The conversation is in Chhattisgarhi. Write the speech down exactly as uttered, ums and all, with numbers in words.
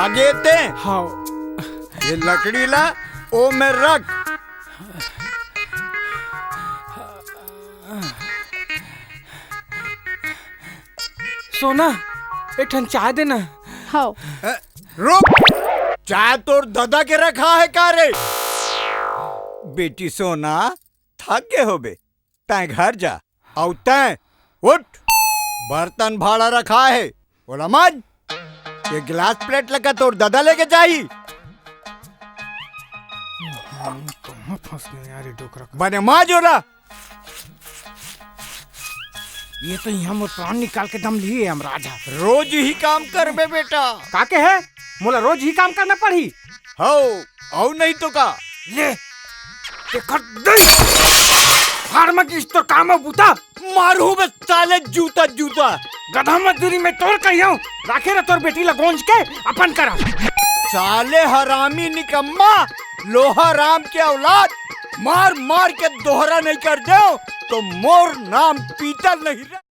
आगे ते। हाँ। ये लकड़ी ला ओ में रख। सोना, एक ठन चाय देना। हाँ। ए, रुक। चाय तोर ददा के रखा है का रे? बेटी सोना, थक गे होबे, तैं घर जा। अउ तैं उठ, बर्तन भाड़ा रखा है, ओला मांज। ये गिलास प्लेट लगा तोर ददा लेके जाही। कहाँ फंस गए यार ये डोकरा? बने मांज ओला। ये तो यहाँ मोर प्राण निकाल के दम लिए यमराज ह। रोज ही काम करबे बेटा। का के है? मोला रोज ही काम करना पड़ही? हौ, अउ नहीं तो का? ले, तेकर दे। फाड़ म गिस तोर काम ह बूता। मारू बे साले जूता जूता। गधा मजदूरी में तोर कहियो, राखे रह तोर बेटी ला गोंज के अपन करा। साले हरामी निकम्मा, लोहा राम के औलाद, मार मार के दोहरा नहीं कर देव तो मोर नाम पीतल नहीं रहे।